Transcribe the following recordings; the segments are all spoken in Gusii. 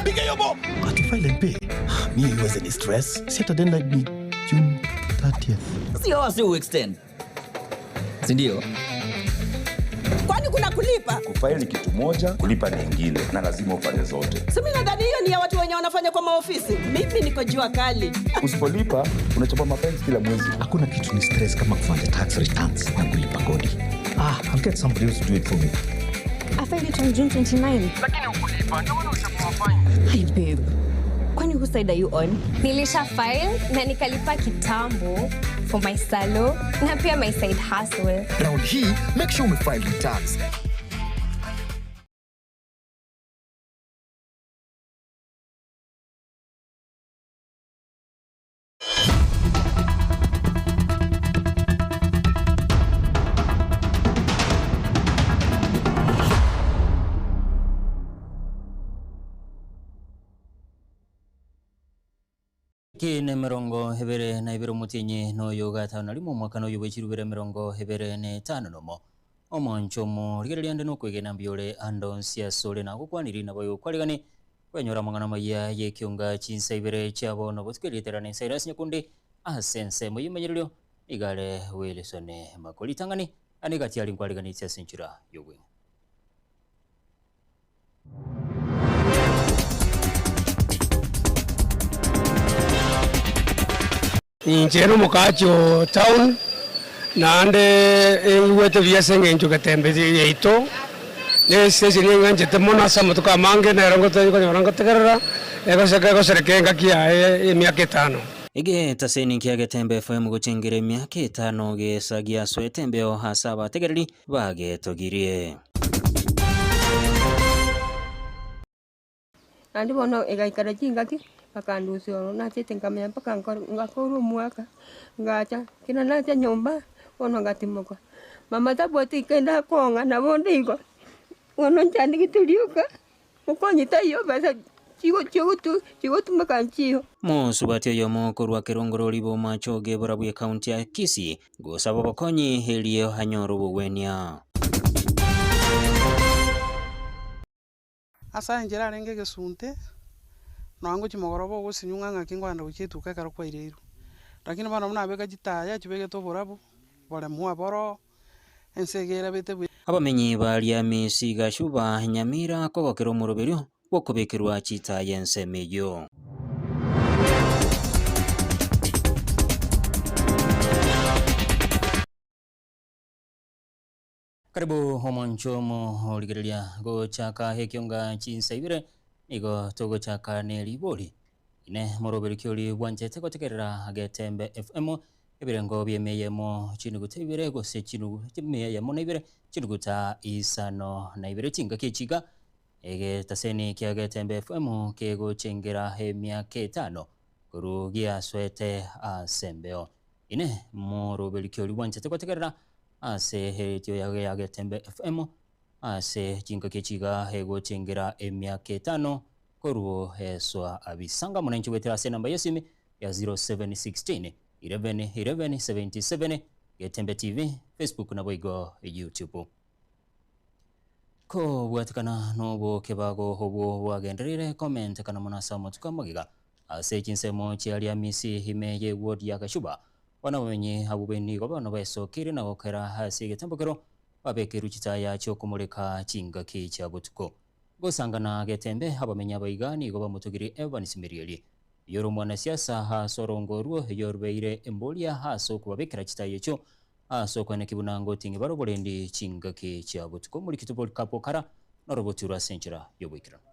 Piga hiyo bo. Ati file and pay. Mi haiwezi ni stress. Si hata deadline ni June 30th. Si hawa si uextend. Si ndio? Kwani kuna kulipa? Kufaili ni kitu moja, kulipa ni ingine, na lazima ufanye zote. Si mimi nadhani hiyo ni ya watu wenye wanafanya kwa maofisi. Mimi niko jua kali. Usipolipa unachapa mapenzi kila mwezi. Hakuna kitu ni stress kama kufanya tax returns na kulipa kodi. Ah, I'll get somebody else to do it for me. I filed it on June 29. Hi babe. Kwani whose side are you on? Nilisha file na nikalipa kitambo for my salon na pia my side hustle. Round hii make sure umefile returns. Ki nemerongo ebere na ibere omotienyi noyo gatano na rimo omwaka noyo bwe chirubere emerongo ebere na etano nomo omoncho omo rigereria ande nokwegena mbuya ande onsi ase ore nagokwaniri nabo gokwarigani kwenyora amang'ana amaya ya ekionga chinsa ibere chiabo nabo tikerieterana Cyrus Nyakundi ase ensemo y'emanyererio igare Wilson Makori tang'ani ane gati ari nkwariganitie ase enchera ya obweng'e. Inche nomokachi o town, naende ingwete buya ase eng'encho getembe yaito, na estation eng'anchete mono ase amatuko amange, nero ngotonyora ngotegerera, egoseka egoserekea engaki yaye ya emiaka etano. Egetaseni kia Getembe FM gochengera emiaka etano gesa giasoete embeo ase abategereri bagetogirie. Naende bono egaikara chingaki, bakandusia ororo, nachete nkamenya mpaka nkor ngakora omwaka, ngacha, ekero nacha nyomba, bono ngatimoka. Mama tabwati kende akong'a nabo onde igo, bono nchandegete rioka, mokonyi taiyo besa chigo chigotu chigotumeka nchiyo. Mosubati oyomo korwa Kerongorori bw'Omachoge borabwo ekaunti ya Kisii gosaba obokonyi erio anyore obogwenia. Ase enchera arenge egesunte, nonya ngochia mogoroba ogosinywa ng'a ng'aki nkoenda gochia etuka ekero kwaireirwe. Lakini bono buna abeka chitaya chibegete oborabu, boremwa boroo, ense iga erabete buya. Abamenyi ba Riamisi, Gashuba, Nyamira kogokera omoroberio bw'okobekerwa chitaya ensemo eyio. Karibu omonche omorigereria gochaka ekionga chinsa ibere nigo togochaka ne ribori ine moroberi ki ori bwanchete gotegerera Getembe FM ebirengo bia emia eyemo chinuguta ibere gose chinugu emia eyemo na ibere chinuguta isano na ibere chingaki echiga egetaseni kia Getembe FM kegochengera emiaka etano korwa giasoete ase embeo. Ine moroberi ki ori bwanchete gotegerera ase eretio ya ya Getembe FM ase chingaki echiga egochengera emiaka etano korwa eswa abisanga muna goetera ase enamba ya esimi ya 0716 11 11 77 Getembe TV, Facebook nabo igo YouTube. Kobwatikana noboke bago obwo bwagendereire komentekana mono ase amatuko amagega ase chinsemo chia Riamisi ime ye ward ya Gashuba bono abamenyi abwo nigo bono baesokeire na gokera ase egetambokero babekerwe chitaya chiokomoreka chingaki chia botuko. Gosangana Getembe abamenyi abaiga nigo bamotogire Evans Mirieri yoro mwanasiasa ase orongo orwo yorubeire emboria ase okobabekera chitaya echio ase okweneki buna ngoting'e bare oborendi chingaki chia botuko omorikito Polycarp Okara norobotirwe ase enchera y'oboikeranu.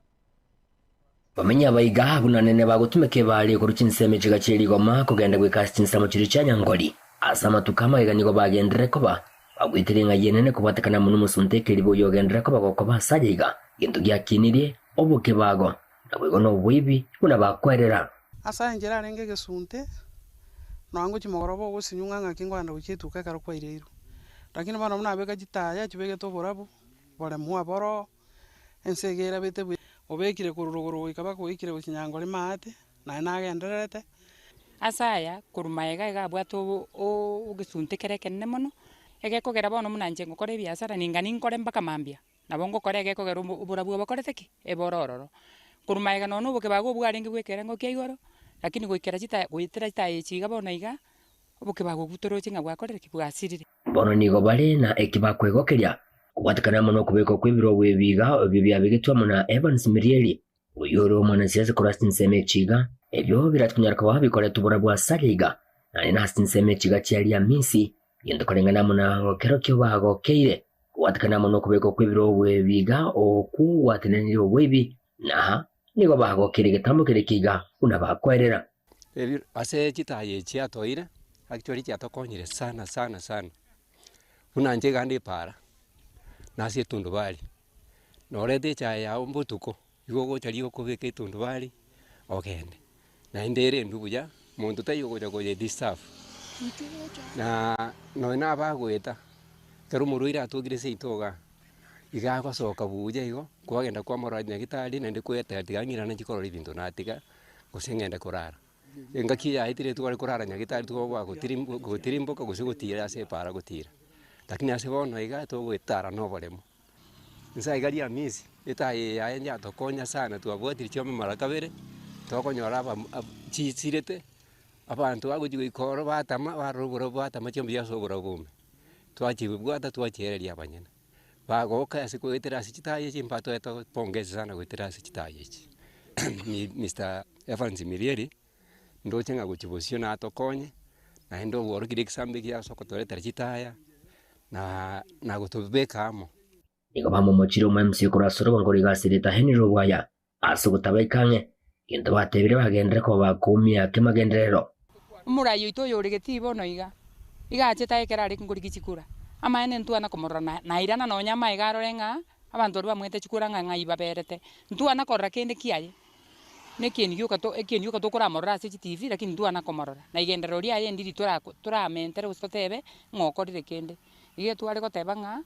Bamenyi abaiga buna nene bagotumeka ebari korwa chinsemo echiga chie rigoma kogenda goika ase chinsemo chiria chia Nyangori. Ase amatuko amagega nigo bagenderere koba bagwetire ng'ai enene kobwatekana amo nomosunte ekeribo oyio ogenderere koba gokoba ase aya iga, gento giakinirie obokebago, naboigo noboibi buna bakwerera. Ase enchera arenge egesunte, nonya ngochia mogoroba ogosinywa ng'a ng'aki nkoenda gochia etuka ekero kwaireirwe. Lakini bono buna abeka chitaya chibegete oborabu, boremwa boroo, ense iga erabete buya. Obekire korwa rogoro goika mpaka oikire gochia Nyangori maate, naye nagendererete. Ase aya, korwa magega iga abwate ogesunte kere ekenene mono, egekogera bono buna inche ngokora ebiasara ninga ninkore mpaka mambia, nabo ngokora egekogera oborabu obokorete ki? Ebore ororo. Korwa magega nonya na obokebago obwo bwarenge bwa ekerengo kia igoro, lakini goikera chita goetera chitaya echi iga bono iga, obokebago obwo toroche ng'a bwakorire ki? Bwasirire. Bono nigo bare na eki bakwegokeria, kobwatekana amo nokobekwa kw'ebirogo ebiga ebio biabegetwe amo na Evans Mirieri, oyio ore omwanasiasa korwa ase chinsemo echi iga. Ebio biratonyare koba bikoretwe borabwo ase aria iga, naende nase chinsemo echi iga chia Riamisi, gento koreng'ana amo na kerokio bagokeire, kobwatekana amo nokobekwa kw'ebirogo ebi iga okwo gwatenenire oboibi, na nigo bagokeire egetambo keria kiga buna bakoerera. Ebi ase chitaya echi chiatoeire, actually chiatokonyire sana sana sana, buna inche iga nde epaara, nase etundubari, noreta echae yago botuko, igo ogocha riko obeke etundubari, ogende. Naende erendwe buya, monto taiyo ogocha koye disturb, na nonye na abagoeta, ekero omorwaire atokire seito igaa, iga agosoka buya igo, kwagenda kwamorora nyagetari naende kweteba tiga ng'irane nchi korora ebinto natiga, gose ng'ende korara. Engaki yaetire tware korara nyagetari twaboa gotirimbo gotirimboka gose gotira ase epaara gotira, lakini ase bono iga togoetara na oboremo. Inse iga riamisi, etaya eye yaye yatokonya sana twabwatire chiombe mara kabere, tokonyora aba ab chisirete, abanto bagochia goika ororo batama barora oborabu batama chiombe chiasoa oborabu bome. Twachibwata twachiaereria abanyene, bagoka ase goetera ase chitaya echi mbatoete pongezi sana goetera ase chitaya echi. Mr Evans Mirieri, ndoche ng'a gochia bosio natokonye, naende obworokire egesambe ekiya ase okotoretera chitaya, na na gotobeka amo. Nigo bamomochire omo-MC korwa ase orogongo rwa egasi erieta Henry Rubwaya ase ogotabaika ang'e, gento batebire bagenderere koba bakoumia kemagenderero. Omorai oito oyore getii bono iga, iga achete aye ekero are nkorigia chikura, amaene ntwana komorora na nairana nonya amaega arore ng'a abanto baria bamoete chikura ng'a ng'ai baberete, ntwana korora kende kiaye, na ekieni gioka to ekieni gioka tokoramorora ase chitivi lakini ntwana komorora, na igenderero riaye ndiri torako toramentere gose totebe ng'a okorire kende. Iga tware goteba ng'a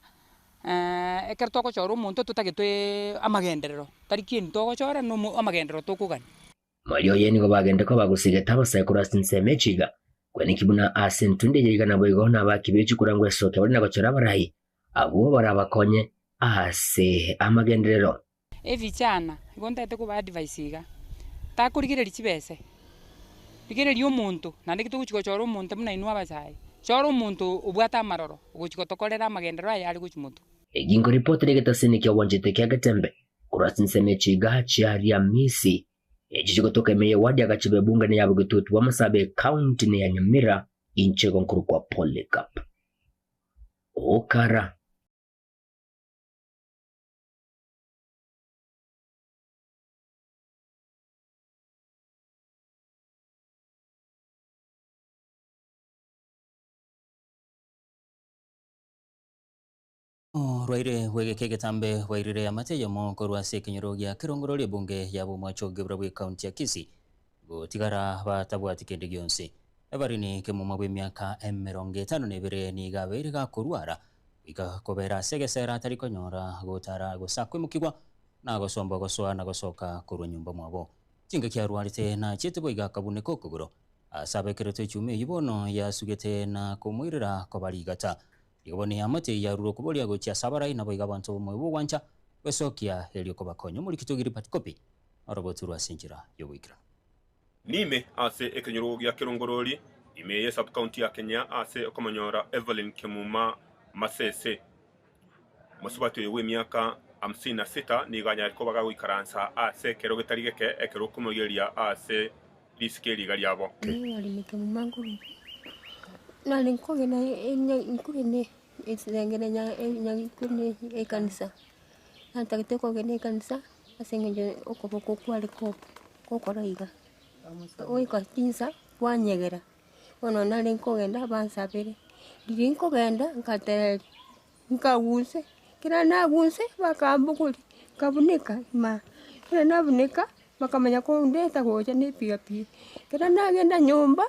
ekero togochora omonto totagete amagenderero, tari kieni togochora na omo amagenderero tokogania. Maria oye nigo bagende koba gosegeta abasae korwa ase ensemo echiga, kweneki buna ase entunde eye iga naboigo nabaki be chikura ngwesokia bare na gochora abarai, abwo barabakonye ase amagenderero. Evichana, igo ntagete koba advice iga, takorigereria chibese, rigereria omonto, naende ekio togochia gochora omonto buna inwe abasae, chora omonto obwate amaroro, ogochia gotokorera amagenderero aye are gochia motwe. Egingo ripoti ri'egetasini ki'obwanchete kia Getembe korwa ase ensemo echiga chia Riamisi, echio chigotoka ime y'ewadi ya Gachiba ebunge neya Bogetutu bw'Amasabe ekaunti neya Nyamira inche igo nkorokwa Polycarp Okara. Orwaire bw'egeka egetambe bwairire amate eyemo korwa ase ekenyoro gia Kerongorori ebunge ya Bomacho Gebra bw'ecounty ya Kisii gotigara batabwati kende gionsi. Evarini kemuma bw'emiaka 52 nigo abeire gakorwara goika kobera ase egesera atari konyora gotara gose akoimokigwa na gosombwa gosoa na gosoka korwa nyomba mwabo. Chingaki arwarete nachiete boigo akabuneka okogoro ase abekeretwe echuma eyio bono yasugete na komoirera koba rigata. Igo bono eamate eyio yarure okoboria gochia ase abarai, naboigo abanto b'omoyo bw'ogwancha gwesokia erio kobakonya. Omoriki Gilbert Kopi orogoturwa ase enchera y'ogoikeranu. Nime ase ekenyoro gia Kerongorori, ime ye sub-county ya Kenya ase okomonyora Evelyn Kemuma Masese. Omosubati oyo bw'emiaka 56 nigo anyare koba gagoikaransa ase ekero getari geke ekero okomoigereria ase risiko eri iga riabo. Evelyn Kemuma nkoruga, nare nkogenda nkogenda esengere nya ekanisa, natagete kogenda ekanisa ase eng'encho okoboko kware gokora iga, goika chinsa kwanyegera, bono nare nkogenda bansabere, riria nkogenda nkatereria, nkagunse, ekero nagunse bakambogoria, nkabuneka ime, ekero nabuneka bakamanya kondeta gocha na epigapigi, ekero nagenda nyomba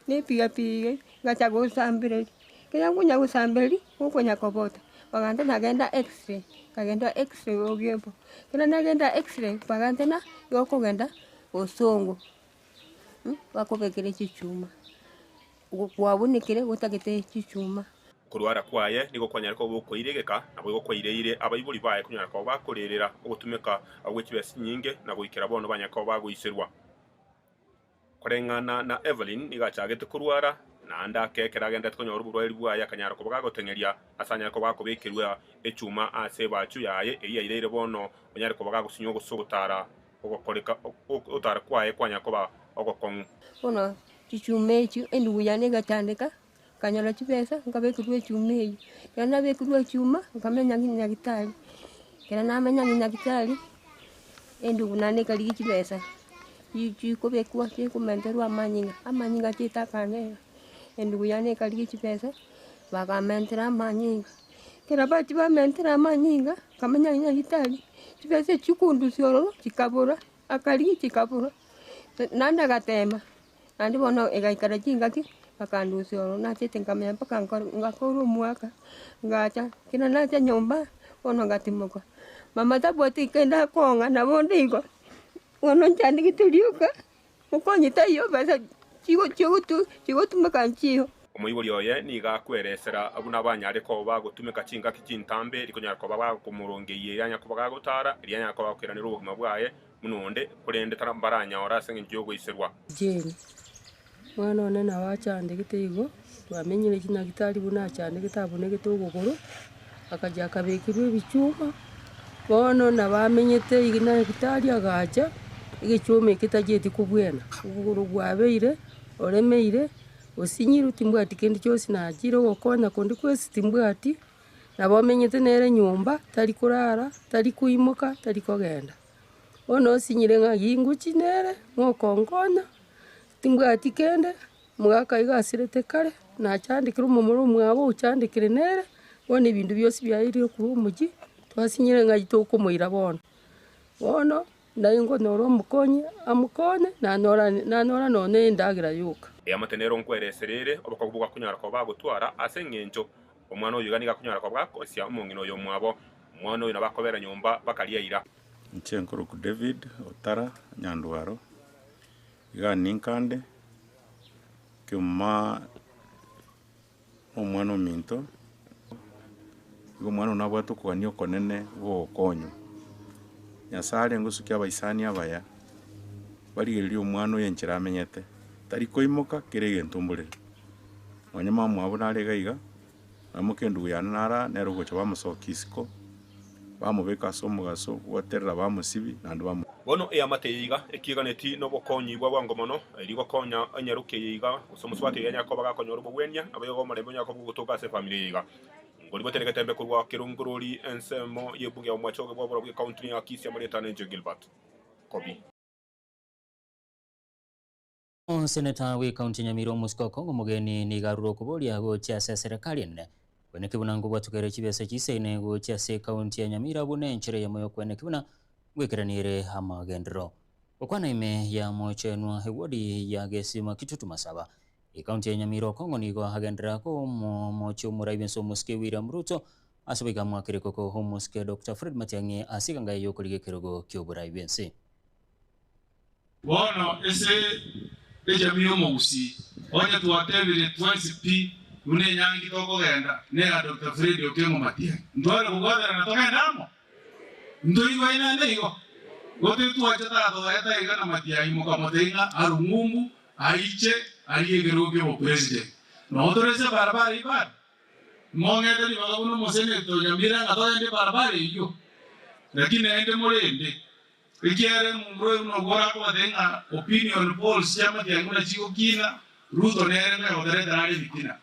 na epigapigi ngacha gosambereria, ekero nkonya gosambereria, gokonya kobota, bagantebia nagenda x-ray, nkagenda x-ray ogembo, ekero nagenda x-ray bagantebia ng'a gokogenda bosongo bakobekere chichuma, kwabunekire gotagete chichuma. Okorwara kwaye nigo kwanyare koba okoiregeka, naboigo kwaireire abaibori baye konyara koba bakorerera ogotumeka gwe chibesa chinyinge na goikera bono banyare koba bagoiserwa. Koreng'ana na Evelyn nigo achagete korwara, naende ake ekero agenderete konyora oborwaire bwaye akanyara koba gagoteng'eria ase anyare koba gakobekerwa echuma ase ebachu yaye eyio yaireire bono onyare koba gagosinywa gose ogotara ogokoreka ogotara kwaye kwanyara koba ogokong'u. Bono chichuma echio endugu yane egatandeka, nkanyora chibesa nkabekerwa echuma eywo. Ekero nabekerwa echuma, nkamenya ng'a nyagetari, ekero namenya ng'a nyagetari, endugu naende ekarigia chibesa, chi chikobekwa chikomenterwa amanyinga, amanyinga achete akang'era, endugu yane ekarigia chibesa, bakamentera amanyinga. Ekero bachia bamentera amanyinga, nkamenya ng'a nyagetari, chibesa echio chikondusia ororo chikabora, akarigia chikabora, naende agatema. Naende bono egaikara chingaki, bakandusia ororo nachete nkamenya mpaka nkor ngakora omwaka, ngacha, ekero nacha nyomba, bono ngatimoka. Mama tabwati kende akong'a nabo onde igo, bono nchandegete rioka, mokonyi taiyo besa chigo chigotu chigotumeka nchiyo. Omoibori oye nigo akweresera buna banyare koba bagotumeka chingaki chintambe rikonyara koba bakomorongeyia erianyare koba gagotara, erianyare koba gakoiranera obogima bwaye buna onde, korende mbaranyore ase engencho y'ogoiserwa. Jane, Mwana one nabo achandegete igo, twamenyire chinyagetari buna achandegete abunegete ogogoro, akachia akabekerwa ebichuma, bono nabo amenyete iga nyagetari agacha, egechuma eke tachieti kobwena, ogogoro bwabeire, oremeire, osinyirwe timbwati kende gionsi nachire ogokonya konde kwensi timbwati, nabo amenyete nere nyomba, tari korara, tari koimoka, tari kogenda. Bono osinyire ng'a gingochi nere, mokonkonya, timbwati kende, omogaka iga asirete kare, nachandekire omomura omwabo ochandekire nere, bono ebinto bionsi biaerire korwa omochie, twasinyire ng'ai tokomoira bono. Bono, naye nkonyora omokonyi amokonye, nanyora nanyora nonye endagera yoka. Eamate nero nkweresera ere obokogu bw'akonyara koba bagotwara ase engencho omwana oyo iga nigo akonyara koba gakosia omong'ina oyo omwabo. Omwana oyo nabo akobera nyomba bakaria eira. Inche nkorokwa David Otara Nyandwaro, iga ninkande, kiuma na omwana ominto, igo omwana oyo nabwate okogania okonene bw'ogokonywa. Nyasae arenge gosukia abaisani abaya, barigererie omwana oyo enchera amenyete, tari koimoka kera egento mborere. Nonye mama omwabo nare iga iga. Namoka endugu yane nara nere ogocha bamosokia isiko, bamobeka ase omogaso, gwaterera bamosibia, naende bamoa. Bono eamate eye iga ekiiganeti nobokonyi bwa bwango mono, erio gokonya enyaroke eye iga, gose omosubati oye anyare koba gakonyora obogwenia, naboigo omorembe onyare koba ogotoka ase efamiri eye iga. Ngori botere getembe korwa kerongorori ensemo y'ebunge ya Omwachoge bwa Borobwo ekaunti ya Kisii amarieta nenche Gilbert Kobi. Omoseneta bw'ekaunti ya Nyamira Omosike Okong'o Omogeni nigo arure okoboria gochia ase eserekari enene kweneki buna nkobwatokere chibesa chisaine gochia ase ekaunti ya Nyamira buna enchera eyemo y'okweneki buna ngoikeraniere amagenderero. Gokwana ime ya Mochenwa ewodi ya Gesima Kitutu Masaba ekaunti ya Nyamira Okong'o nigo agenderera komomochia omorai bwense Omosike William Ruto ase boigo amwakire koko Omosike Doctor Fred Matiang'i ase eganga eye y'okorigia ekerogo ki'oborai bwense. Bono ase ejamii y'omogusii, onye twatebire twensi pi buna enyangi tokogenda nera Doctor Fred Okengo Matiang'i, ntware kobwaterana togende amo? Ntoigwaine ande igo? Gose twacha tatoeta iga na Matiang'i mokamotebia ng'a arung'umbu, aiche, arie ekerogo ki'obopresident. Nogo tore ase ebarabara eyio bado? Mong'ete ribaga buna omoseneto o Nyamira ng'a togende ebarabara eyio? Lakini naende morende. Ekiagera emumura oyo buna obwo orakobatebia ng'a opinion polls chi'amatiang'i buna chigokina, Ruto nere ng'agoteretera are ebitina.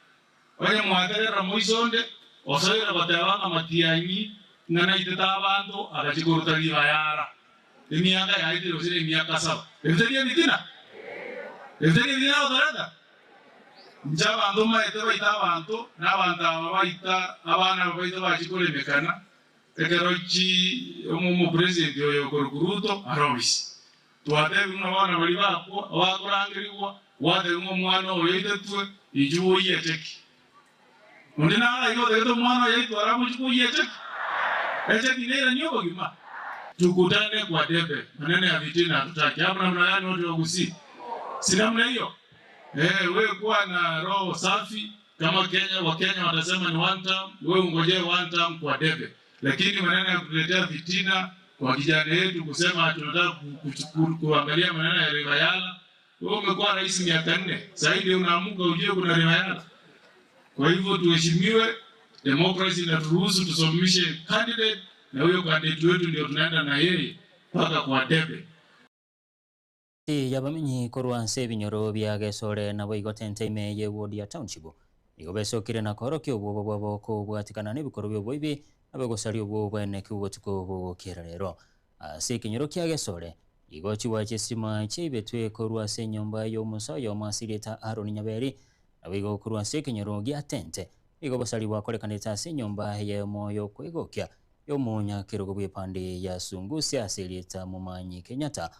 Onye mwategerera moiso onde, osoire goteba ng'a matiang'i ng'a naitete abanto agachia koruta ribaya ara emiaka yaetire gose nemiaka saba. Ebi tari ebitina? Ebi tari ebitina agotoreta? Inche abanto mbaete baite abanto, na abanto aba baita abana aba baito bachia koremekana, Ekero chi omopresident oyo okorokwa Ruto are obisi, twatebigwe ng'a bono baria bakwa bakorangerigwa, gwatebigwa ng'a omwana oyo oitetwe, inchuo oyie echeki. Onde nare aiga otagete omwana oyo aitwe aramochie koyia echeki? Echeki neiranie obogima? Tukutane kwa debe, maneno ya fitina hatutaki. Hapo namna gani watu wa Gusii? Si namna hiyo? Eh, we kuwa na roho safi. Kama Kenya, Wakenya watasema ni one term, wewe ungojee one term kwa debe, lakini maneno ya kutuletea fitina kwa kijana yetu kusema tunataka kuangalia maneno ya River Yala. Wewe umekuwa rais miaka 4, sasa hivi unaamuka ujue kuna River Yala. Kwa hivyo tuheshimiwe, democracy inaturuhusu tusimamishe candidate, na huyo candidate wetu ndio tunaenda na yeye mpaka kwa debe. Yabamenyi korwa ase ebinyoro bia Gesore nabo igo tente ime ye ward ya township nigo besokire na korokia obwoba bwabo kobwatikana na ebikoro bia oboibi nabe gosaria obwo bwene kiubotuko bogokera rero ase ekenyoro kia Gesore igo chiwache esima chiaibetwe korwa ase enyomba ya omosa oyomo asirieta Aaron Nyaberi nabo igo korwa ase ekenyoro gia tente igo bosari bwakorekanete ase enyomba eyemo yokwegokia yomonya kerogo bwa epande ya Sungusia ase erieta Momanyi Kenyatta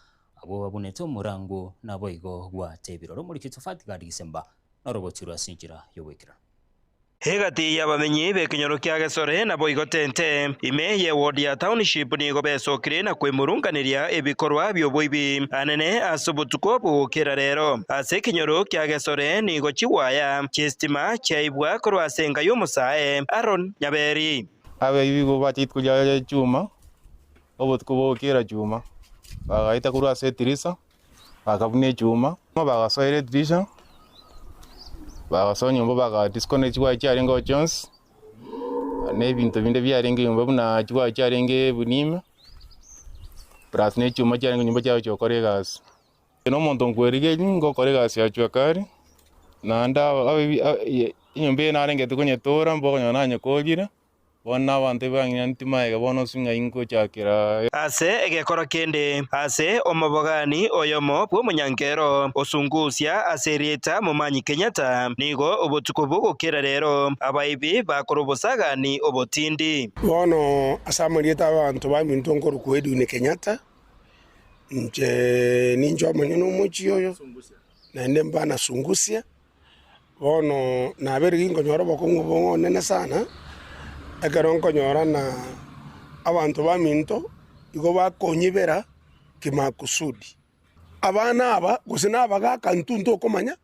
abo babunete omorango nabo igo gwate ebiroro omorikito Fatgard Gisemba norogotirwa ase enchera y'obwekera. Egati y'abamenyi b'ekenyoro kia Gesore nabo igo tente ime ye ward ya township nigo besokire na kwemurunganiria ebikorwa by'oboibi anene ase obotuko bogokera rero ase ekenyoro kia Gesore nigo chiwaya chiestima chiaibwa korwa ase enka y'omosae Aaron Nyaberi. Abaibi igo bachete koria chuma, obotuko bogokera chuma, bagaeta korwa ase etirisa, bakabuna echuma, bagasoera etirisha, bagasoa nyomba baga disconnect chiwaya chiarenge oo chionsi, na ebinto binde biarenge nyomba buna chiwaya chiarenge ebunime, plus na echuma chiarenge nyomba chiagochia gokora egasi. Na omonto nkwerigeria ngokora egasi ya jua kali, naende aba enyomba eye narengete konyetora mbokonyora nanyekorire. Bono nabanto ebang'ina magega bono ase ng'ai ngochakera. Ase egekoro kende, ase omobogani oyomo bw'omonyankero osungusia ase erieta Momanyi Kenyatta, nigo obotuko bogokera rero abaibi bakora obosagani obotindi. Bono ase amarieta 'abanto baminto nkorokwa Edwin Kenyatta, inche ninche omonyene omochie oyo, naende mbana Sungusia. Bono nabeire ginkonyora obokong'u obonene sana, ekero nkonyora ng'a abanto baminto igo bakonyibera kimakusudi. Abana aba gose na abagaka intwe ntokomanya,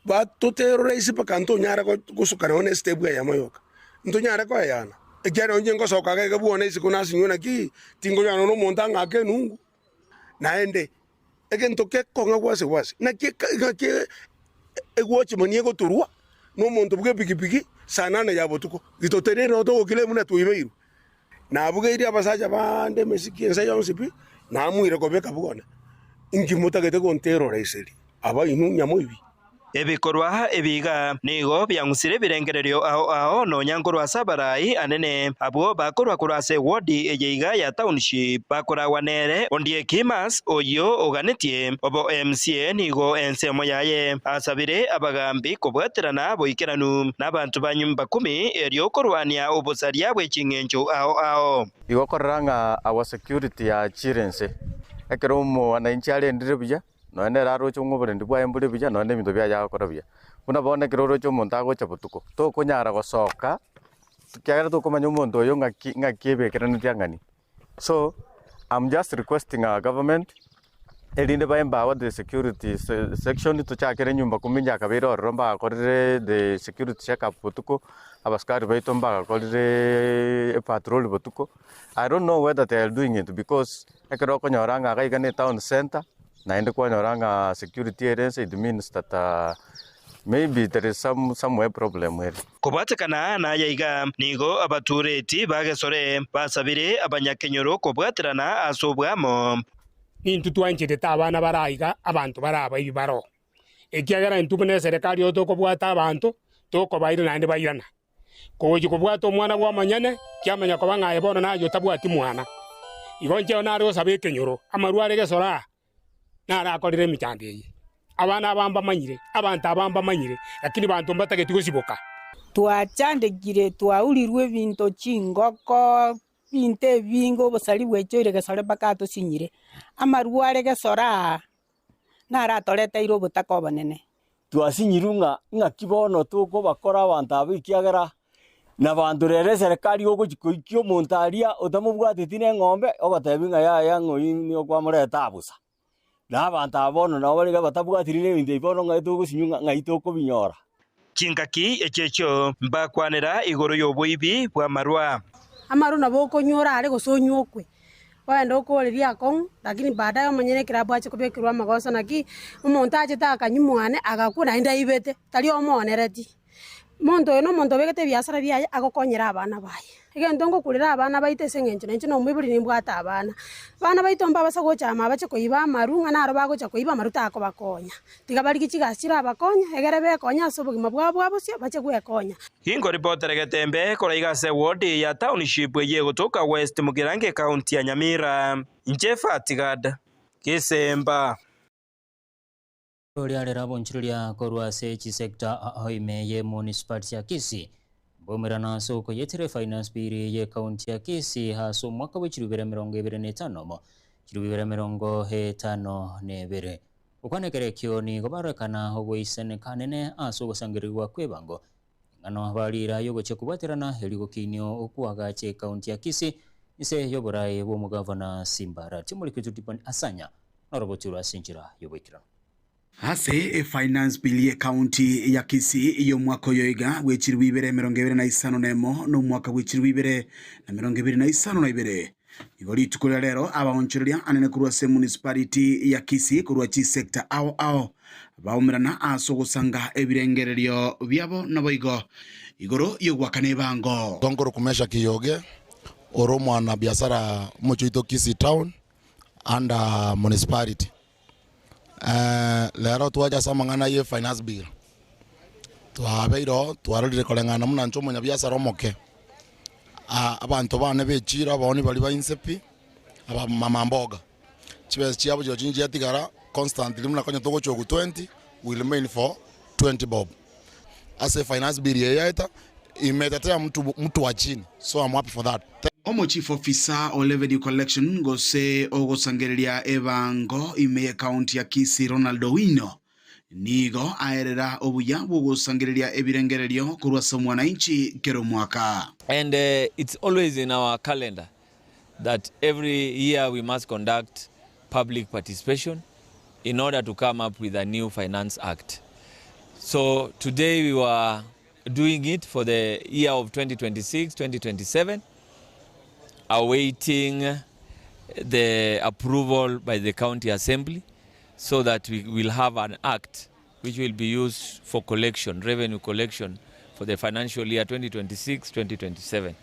batoterora ase mpaka ntonyare gosuka nonye na estep eyemo yoka, ntonyare koeyana, ekiagera onye ngosoka iga iga bwone isiko nasinywe naki, tinkonyara nonye na omonto ang'ake enungu. Naende egento gekong'a gwase gwase, naki ng'aki egwochimani egotorwa nomonto bw'epikipiki saa nane ya botuko, gitotenenire nabo togokira buna twaibeirwe. Nabugeire abasacha bande emesiki ense yonsi pi, namoire kobeka bwone, inki motagete gonterora eseri aba inwe nyamoibi? Ebikorwa ebi iga nigo biang'usire ebirengererio ao ao nonya nkorwa ase abarai anene abwo bakorwa korwa ase ewodi eye iga ya township bakoragwa nere Ondieki Mas oyio oganetie obo MCA nigo ensemo yaye asabire abagambi kobwaterana boikeranu nabanto ba nyumba kumi erio korwania obosaria bwe ching'encho ao ao. Igo korora ng'a our security yachire inse, ekero omwananchi arendire buya, Nonya nere aroche ng'a oborendi bwaye mbore buya, nonya na ebinto biaye agokora buya. Buna bono ekero oroche omonto agocha botuko, tokonyara gosoka, ekiagera tokomanya omonto oyo ng'aki ng'aki ebekeraneti ang'ani. So, I'm just requesting our government, erinde ba empower the security se section tochakere nyumba kumi yakabeire ororo mbagakorire the security check up botuko, abasikari baito mbagakorire epatrol botuko, I don't know whether they are doing it because Ekero okonyora ng'a iga iga ne town centre, naende kwanyora ng'a security ere ense it means that maybe there is some somewhere problem ere. Kobwatekana naya iga, nigo abatureti ba Gesore basabire abanyakenyoro kobwaterana ase obwamo. Nintwe twancherete abana bare aiga, abanto bare abaibi baroo, ekiagera intwe buna eserekari oo tokobwata abanto, tokobaira naende bairana. Kogochia kobwata omwana bw'omonyene, kiamanya koba ng'a aye bono naye otabwati mwana. Igo inche nare gosaba ekenyoro, amarwa are gesora aa, naro akorire emechando eye. Abana aba mbamanyire, abanto aba mbamanyire, lakini banto mbatageti gosiboka. Twachandekire, twaurirwe ebinto, chingoko, ebinto ebinge, obosari bwaichoire gesore mpaka atosinyire. Amarwa are gesora aa, naro atoreteire obotaka obonene. Twasinyirwe ng'a ing'aki bono tokobakora abanto aba ekiagera nabanto rero eserekari ogochia koikia omonto aria otamobwateti na eng'ombe ogotebi ng'a yaya ng'a oyio nigo kwamoreta aa bosa. Na abanto aba bono nabo bare iga batabwatiri na ebinto ebi bono ng'ai togosinywa ng'a ng'ai tokobinyora. Chingaki echiechio mbakwanera igoro y'oboibi bw'amarwa. Amarwa nabo okonywa orare gose onywe okwe, ogende okorerie akong'u, lakini baadaye omonyene ekerabu ache kobekerwa amagoso naki, omonto achete akanywa mwane agakwa naende aibete, tari omoonereti. Omonto oyo na omonto obegete ebiasara biaye agokonyera abana baye. Egento ngokurera abana baito ase eng'encho nainche na omoibori nimbwate abana. Abana baito mbabasa gocha amo abache koiba amaru ng'a naro bagocha koiba amaru takobakonya. Tiga barigie chigasi chirabakonye, egere bekonye ase obogima bwabo bwa bosio bache gwekonya. Inkoripotera getembe koraiga ase eward ya Township eyio egotoka West Mugirango ekaunti ya Nyamira. Inche Fatigad Gesemba. Riarera abonchireria korwa ase chisector ao ime ye municipality ya Kisii mbaumerana ase okoyetera efinance bill ye county ya Kisii ase omwaka bwe chilifu ibere emerongo ebere na etano omo chilifu ibere emerongo etano na ebere. Gokwana ekero ekio nigo barorekana ogoisaneka anene ase ogosangererigwa kw'ebango eng'ano barira y'ogochia kobwaterana erio gokinia okoagacha ecounty ya Kisii inse y'oboraai bw'omogavana Simba Arati. Omoriki oito Dibon Asanya noroboti rwa ase enchera y'oboikeranu. Ase efinance bill y'ecounty ya Kisii y'omwaka oyo iga bw'echiribu ibere 25 na omwaka bw'echiribu 2022 nigo rituko ria rero abaonchoreria anene korwa ase emunicipality ya Kisii korwa chisector ao ao baumerana ase ogosanga ebirengererio biabo naboigo igoro y'ogoakana ebango. Tonkoro kumesha kiyoge ore omwana biasara omochie oito Kisii town under municipality. Rero twacha ase amang'ana ye finance bill, twabeire oo twarorire koreng'ana buna inche omonyabiasara omoke, abanto bane ba echiro abaoni baria ba inse pi, aba mama mboga, chibesa chiabo chirochio nchiatigara constantly buna konya togochia ogu 20 we remain for 20 bob. Ase finance bill eye yaeta, imetetea mtu mtu wa chini so am happy for that. Omo Chief Officer o Revenue Collection gose ogosangereria ebango ime ye county ya Kisii Ronald Owino nigo aerera obuya bw'ogosangereria ebirengererio korwa ase omwananchi kera omwaka. And it's always in our calendar that every year we must conduct public participation in order to come up with a new finance act. So today we were doing it for the year of 2026, 2027, awaiting the approval by the county assembly so that we will have an act which will be used for collection, revenue collection for the financial year 2026, 2027.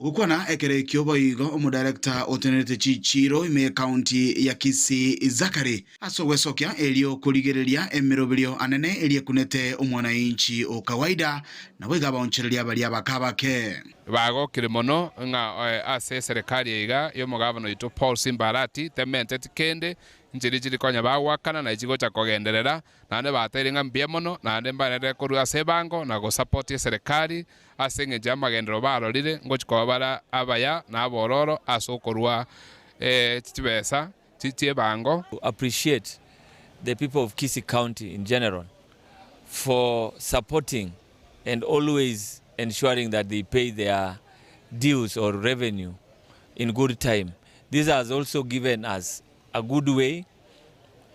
Gokwana ekero ekio boigo omodirector otenerete chichiiro ime y'ecounty ya Kisii Zachary ase ogwesokia erio korigereria emeroberio anene eria ekunete omwanainchi o kawaida naboigo abaonchoreria baria abake abake. Bagokire mono ng'a ase eserekari eye iga y'omogavana oito Paul Simba Arati tementeti kende, nchiri chiri konya bagoakana na echigocha kogenderera, naende bateire ng'a mbuya mono, naende mbaenderere korua ase ebango na gosapoti eserekari ase engencho y'amagenderero barorire ngochia koba bare abaya na abororo ase okorua chibesa chi'ebango. Appreciate the people of Kisii County in general for supporting and always ensuring that they pay their dues or revenue in good time. This has also given us a good way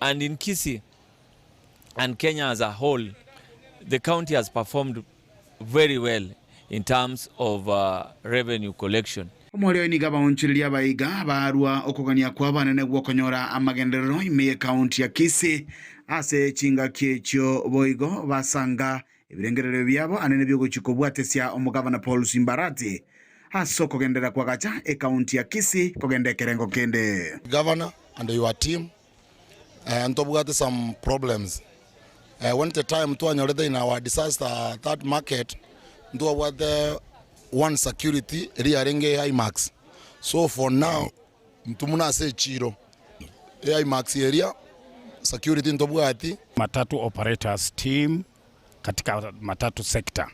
and in Kisii and Kenya as a whole, the county has performed very well in terms of uh, revenue collection. Omoerio oyo nigo abaonchoreria abaiga barua okogania kw'abanene gw'okonyora amagenderero ime y'ekaunti ya Kisii ase chingaki echio boigo basanga ebirengererio biabo anene biogochia kobwatesia omogavana Paul Simbarati ase okogenderera kwagacha ekaunti ya Kisii kogenda ekerengo kende. Governor and your team ntobwate some problems when the time twanyorete in our disaster that market ntwabwate one security eria yarenge Himax so for now intwe buna ase echiro Himax eria security ntobwati. Matatu operators team katika matatu sector.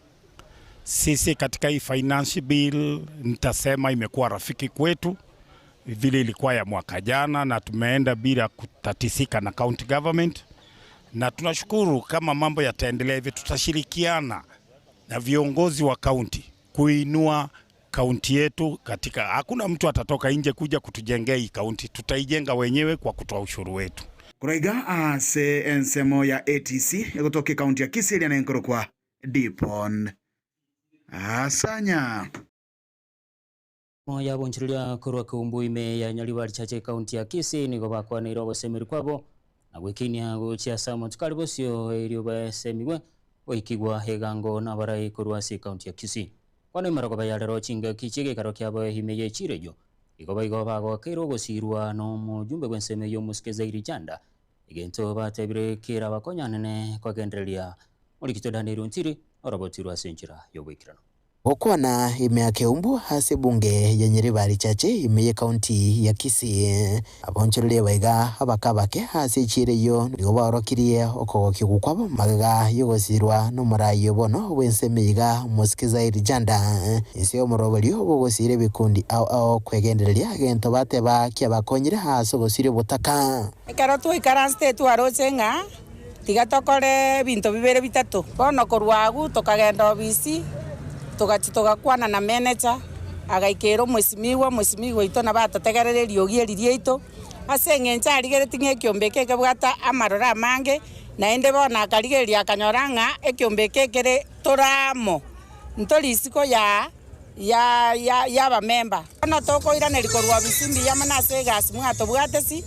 Sisi katika hii finance bill nitasema imekuwa rafiki kwetu vile ilikuwa ya mwaka jana, na tumeenda bila kutatisika na county government, na tunashukuru kama mambo yataendelea hivi, tutashirikiana na viongozi wa county kuinua kaunti yetu katika, hakuna mtu atatoka nje kuja kutujengea hii kaunti, tutaijenga wenyewe kwa kutoa ushuru wetu. Korwa iga ase ensemo ya ATC egotoka ekaunti ya Kisii eria nenkorokwa. Dipon Asanya. Yabonchereria korwa Keumbu ime ya Nyaribari Chache ekaunti ya Kisii nigo bakwaneire ogosemeria kwabo na gwekinia gochia ase amatuko are bosio erio basemigwe goikigwa egango nabarai korwa ase ekaunti ya Kisii. Bono emerogoba ya rero chingaki chi'egeikaro kiabo ime ye chiira eyio igo baigo bagokeire ogosiirwa nomojumbe bw'ensemo eyio omosike Zairi Janda, egento batebire kerabakonyanene kogendereria morikito Daniel Ontiri orobotirwe ase enchera y'oboikeranu. Gokwana ime ya Keumbu ase ebunge ya Nyaribari Chache ime y'Ekaunti ya Kisii. Abaonchoreria baiga abake abake ase echiira eyio nigo baorokirie okogokigwa kwabo magega y'ogosiirwa nomoraai obono bw'ensemo iga Omosike Zaid Janda inse y'omoroberio bw'ogosiira ebikundi ao ao kwegendereria egento bateba kiabakonyire ase ogosiria obotaka. Ekero twaikaransete twaroche ng'a tiga tokore ebinto bibere bitato. Bono korwa agwo tokagenda obisi, togachia togakwana na manager, agaikera omwesimigwa, omwesimigwa oito nabo atotegerere eriogi eri riaito, ase eng'encho arigeretie ng'a ekiombe eke ekebwate amaroro amange, naende bono akarigereria akanyora ng'a ekiombe eke ekere tore amo, ntori isiko ya ya ya y'abamemba. Bono tokoiraneria korwa obisi mbuya mono ase egasi mwatobwatesi,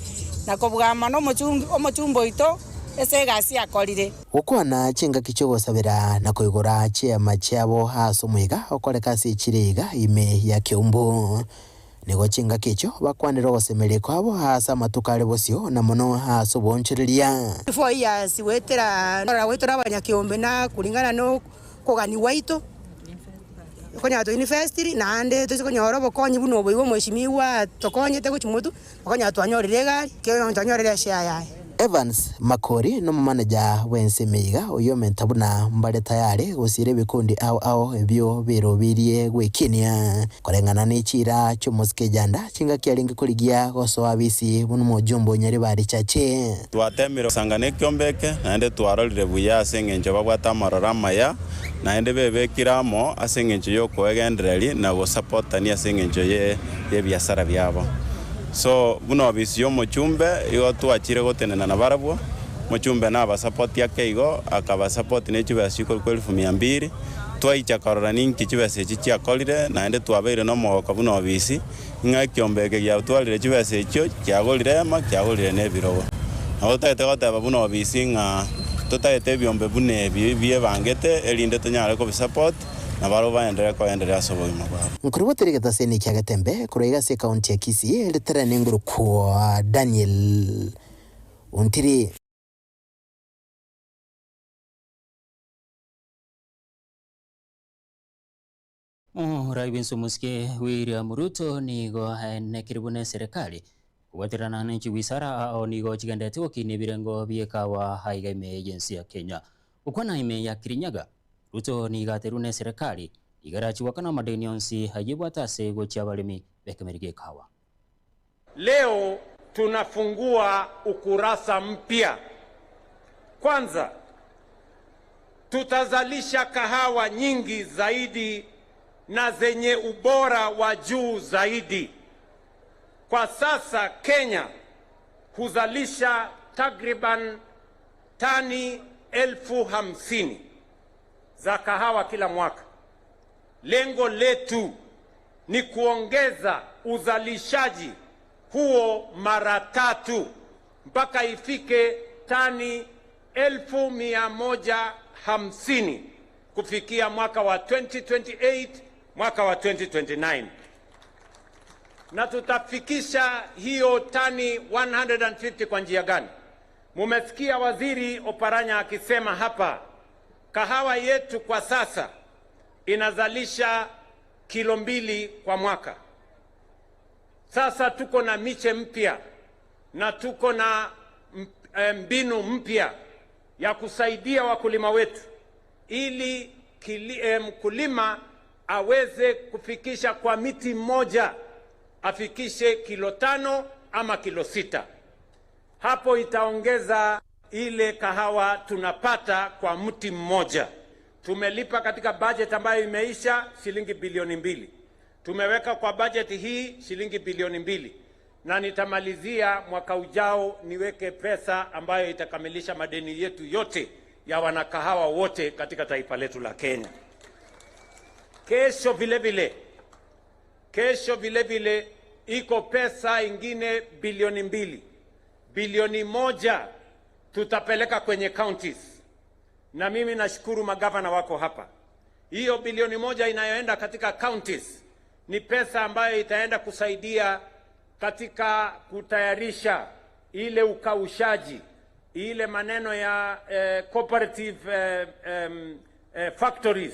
na kobua mono omochumbi omochumba oito ase egasi akorire. Gokwana chingaki chi'ogosabera na koigora chiema chiabo ase omoika okoreka ase echira iga ime ya Keumbu. Nigo chingaki echio bakwanire ogosemeria kwabo ase amatuko are bosio na mono ase oboonchoreria. Four years goetera korora gwaito na abanyakeombe na kulingana na okogania gwaito, okonyora to investiri naende toise konyora obokonyi buna obo igo omweshimiwa atokonyete gochia motwe, okonyora twanyorire egari, ekiagera twanyorire eshare yaye. Evans Makori nomomanager bw'ensemo iga oyio omenta buna mbare tayari gosiira ebikundi ao ao ebio birobirie gwekinia koreng'ana ne chiira chi'omosike Janda chingaki arenge korigia gosoa abisi buna omojumbe o Nyaribari Chache. Twateemire gosanga nekiombe eke, naende twarorire buya ase engencho babwate amaroro amaya, naende bebekire amo ase engencho y'okoegendereria na gosapotania ase engencho y'ebiasara biabo. So, buna ofisi y'omochumbe, igo twachire gotenena nabarabwo, omochumbe nabasapoti ake igo, akabasapoti ne chibesa chikorokwa elfu mia mbili, twaicha korora ninki chibesa echi chiakorire, naende twabeire nomogoko buna ofisi, ng'a ekiombe eke giatwarire chibesa echio, kiagorire ema, kiagorire na ebirogo. Nabo totagete goteba buna ofisi ng'a totagete ebiombe buna ebi biebangete, erinde tonyare kobisupport, na barabwo baenderere koendereria ase obogima bwabo. Nkoribotera egetaseni kia Getembe korwa iga ase ekaunti ya Kisii, ritere nengurukwa Daniel Ontiri. Omorai bw'ense omosike William Ruto nigo aenekire buna eserekari kobwaterana ne chiwisara ao nigo chigenderete gokinia ebirengo bi'ekawa aiga ime y'ense ya Kenya. Gokwana ime ya Kirinyaga, Ruto nigo aterwe n'eserekari iga erachigwakana amadeni onsi ayebwate ase gochia abaremi b'ekemeri gi'ekawa. Leo tunafungua ukurasa mpya. Kwanza tutazalisha kahawa nyingi zaidi na zenye ubora wa juu zaidi. Kwa sasa Kenya huzalisha takriban tani 50,000 za kahawa kila mwaka. Lengo letu ni kuongeza uzalishaji huo mara tatu mpaka ifike tani 150,000 kufikia mwaka wa 2028, mwaka wa 2029 na tutafikisha hiyo tani 150 kwa njia gani? Mumesikia Waziri Oparanya akisema hapa, kahawa yetu kwa sasa inazalisha kilo mbili kwa mwaka. Sasa tuko na miche mpya na tuko na mbinu mpya ya kusaidia wakulima wetu ili mkulima aweze kufikisha kwa miti mmoja afikishe kilo 5 ama kilo 6. Hapo itaongeza ile kahawa tunapata kwa mti mmoja. Tumelipa katika budget ambayo imeisha shilingi bilioni 2. Tumeweka kwa budget hii shilingi bilioni 2. Na nitamalizia mwaka ujao niweke pesa ambayo itakamilisha madeni yetu yote ya wanakahawa wote katika taifa letu la Kenya. Kesho vile vile, kesho vile vile iko pesa ingine bilioni mbili, bilioni moja tutapeleka kwenye counties, na mimi nashukuru magavana wako hapa. Hiyo bilioni moja inayoenda katika counties ni pesa ambayo itaenda kusaidia katika kutayarisha ile ukaushaji, ile maneno ya eh, cooperative eh, em, eh, factories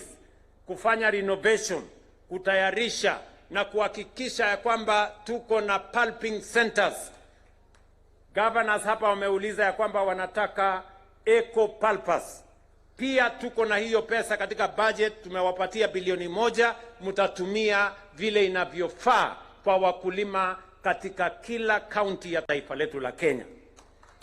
kufanya renovation, kutayarisha na kuhakikisha ya kwamba tuko na pulping centers. Governors hapa wameuliza ya kwamba wanataka eco pulpers. Pia tuko na hiyo pesa katika budget, tumewapatia bilioni moja, mtatumia vile inavyofaa kwa wakulima katika kila kaunti ya taifa letu la Kenya.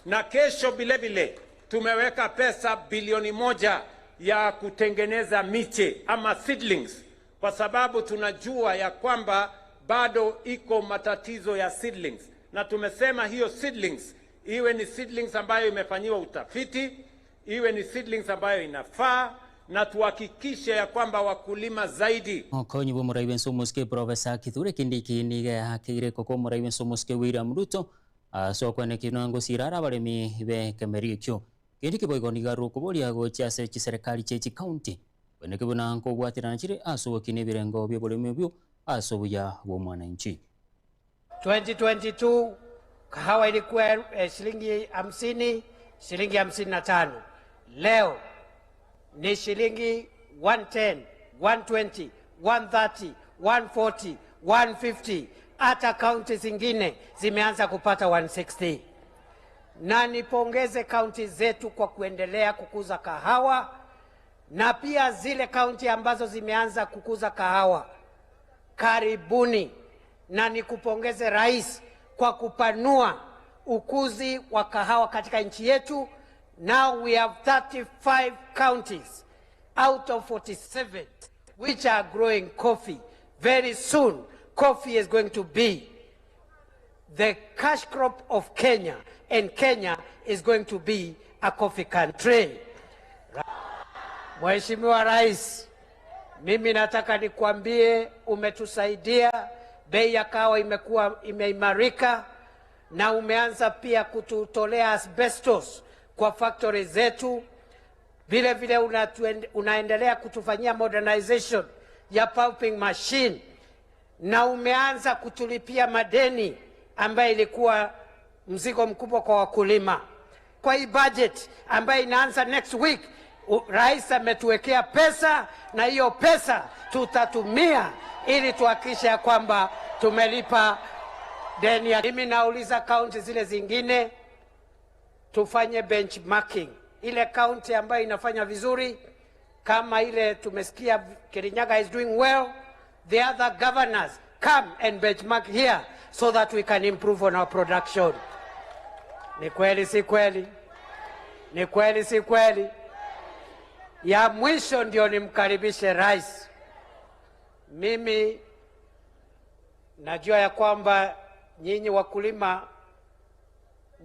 Na kesho vile vile tumeweka pesa bilioni moja ya kutengeneza miche ama seedlings, kwa sababu tunajua ya kwamba bado iko matatizo ya seedlings, na tumesema hiyo seedlings iwe ni seedlings ambayo imefanyiwa utafiti, iwe ni seedlings ambayo inafaa, na tuhakikishe ya kwamba wakulima zaidi Okonyi bwa omorai bwense omosike Professor Kithure Kindiki niga yahakeire koko omorai bwense omosike William Ruto ase okwenekerwa ngosira are abaremi be ekemeri ekio. Kindiki boigo nigo arwe okoboria gochia ase chiserikali chia echicounty kweneki buna nkobwaterana chire ase ogokina ebirengo bia oboremi obio ase obuya bwa omwananchi. 2022 kahawa ilikuwa eh, shilingi hamsini, shilingi 55. Leo ni shilingi 110, 120, 130, 140, 150. Hata kaunti zingine zimeanza kupata 160. Na nipongeze kaunti zetu kwa kuendelea kukuza kahawa na pia zile kaunti ambazo zimeanza kukuza kahawa, karibuni. Na nikupongeze Rais kwa kupanua ukuzi wa kahawa katika nchi yetu. Now we have 35 counties out of 47 which are growing coffee. Very soon coffee is going to be the cash crop of Kenya and Kenya is going to be a coffee country. Mheshimiwa Rais, mimi nataka nikuambie umetusaidia, bei ya kahawa imekuwa imeimarika na umeanza pia kututolea asbestos kwa factory zetu. Vile vile unatuen- unaendelea kutufanyia modernization ya pulping machine na umeanza kutulipia madeni ambayo ilikuwa mzigo mkubwa kwa wakulima. Kwa hii budget ambayo inaanza next week, u- rais ametuwekea pesa na hiyo pesa tutatumia ili tuhakikishe ya kwamba tumelipa deni. ya- Mimi nauliza kaunti zile zingine tufanye benchmarking. Ile kaunti ambayo inafanya vizuri kama ile tumesikia Kirinyaga is doing well, the other governors come and benchmark here so that we can improve on our production. Ni kweli si kweli? Ni kweli si kweli? Ya mwisho ndio nimkaribishe rais. Mimi najua ya kwamba nyinyi wakulima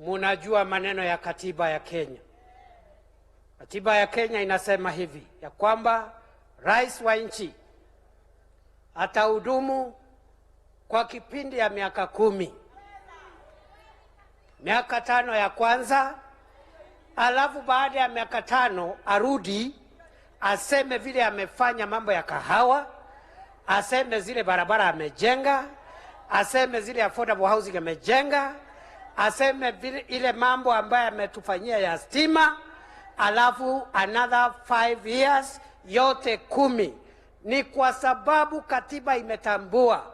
munajua maneno ya katiba ya Kenya. Katiba ya Kenya inasema hivi ya kwamba rais wa nchi atahudumu kwa kipindi ya miaka kumi, miaka tano ya kwanza, alafu baada ya miaka tano arudi aseme vile amefanya mambo ya kahawa, aseme zile barabara amejenga, aseme zile affordable housing amejenga, aseme vile ile mambo ambayo ametufanyia ya stima, alafu another five years, yote kumi. Ni kwa sababu katiba imetambua